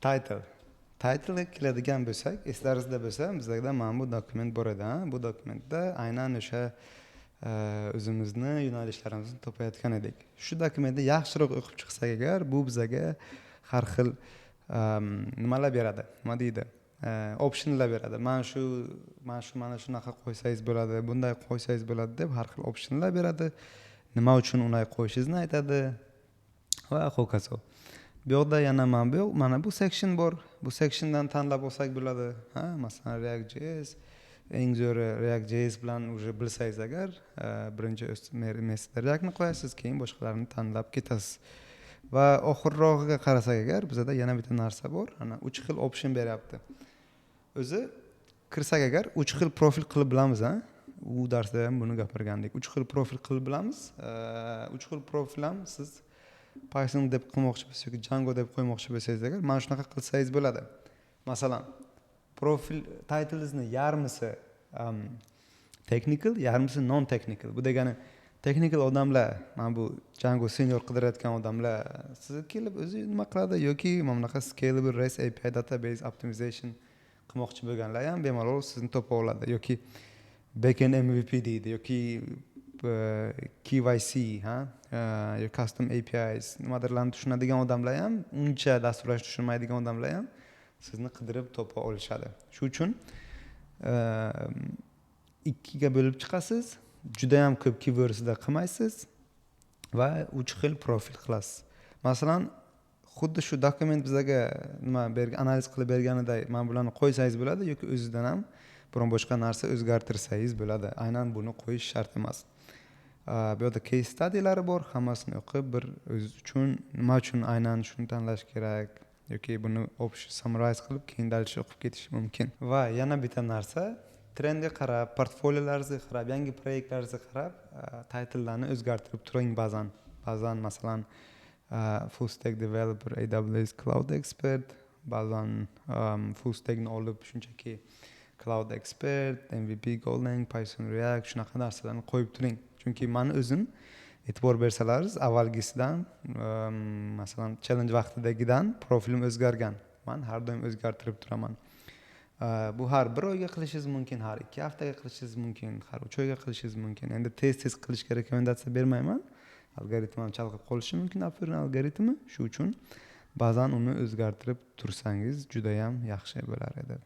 Title. Titlega keladigan bo'lsak, eslaringizda bo'lsa, bizlarda mana bu dokument bor edi. Bu dokumentda aynan o'sha o'zimizni yo'nalishlarimizni topayotgan edik. Shu dokumentni yaxshiroq o'qib chiqsak agar, bu bizaga har xil nimalar beradi, nima deydi, optionlar beradi. Mana shu, mana shunaqa qo'ysangiz bo'ladi, bunday qo'ysangiz bo'ladi deb har xil optionlar beradi. Nima uchun unday qo'yishingizni aytadi va hokazo. Bu yoqda yana mana bu section bor. Bu sectiondan tanlab olsak bo'ladi. Ha, masalan, React.js eng zo'ri. React.js bilan уже bilsangiz agar, birinchi место da Reactni qo'yasiz, keyin boshqalarini tanlab ketasiz. Va oxirrog'iga qarasak agar, bizada yana bitta narsa bor. Ana, uch xil option beryapti o'zi. Kirsak agar, uch xil profil qilib bilamiz. A, u darsda ham buni gapirgandik. Uch xil profil qilib bilamiz. Uch xil profil ham siz Python deb qilmoqchi bo'lsangiz yoki Django deb qo'ymoqchi bo'lsangiz agar, mana shunaqa qilsangiz bo'ladi. Masalan, profil titlingizni yarmisi technical, yarmisi non technical. Bu degani, technical odamlar, mana bu Django senior qidirayotgan odamlar sizni kelib o'zi nima qiladi yoki mana bunaqa scalable REST API database optimization qilmoqchi bo'lganlar ham bemalol sizni topa oladi yoki backend MVP deydi yoki KYC, ha, yoki custom APIs nimadirlarni tushunadigan odamlar ham, uncha dasturlashni tushunmaydigan odamlar ham sizni qidirib topa olishadi. Shu uchun ikkiga bo'lib chiqasiz, judayam ko'p keywordsda qilmaysiz va uch xil profil qilasiz. Masalan, xuddi shu dokument bizaga nima bergan, analiz qilib berganiday, mana bularni qo'ysangiz bo'ladi yoki o'zidan ham biron boshqa narsa o'zgartirsangiz bo'ladi. Aynan buni qo'yish shart emas. Bu yoqda case studylari bor, hammasini o'qib, bir o'ziz uchun nima uchun aynan shuni tanlash kerak yoki buni общий summarize qilib, keyin дальше o'qib ketish mumkin. Va yana bitta narsa: trendga qarab, portfoliolaringizga qarab, yangi proyektlaringizga qarab titlelarni o'zgartirib turing ba'zan. Ba'zan, masalan, full stack developer, AWS cloud expert, ba'zan full stackni olib, shunchaki cloud expert, MVP Golang, Python, React, shunaqa narsalarni qo'yib turing. Chunki mani o'zim, e'tibor bersalaringiz, avvalgisidan, masalan, challenge vaqtidagidan profilim o'zgargan. Man har doim o'zgartirib turaman. Bu har bir oyga qilishingiz mumkin, har 2 haftaga qilishingiz mumkin, har 3 oyga qilishingiz mumkin. Endi tez tez qilishga rekomendatsiya bermayman, algoritm ham chalg'ib qolishi mumkin, Upworkni algoritmi. Shu uchun ba'zan uni o'zgartirib tursangiz, judayam yaxshi bo'lar edi.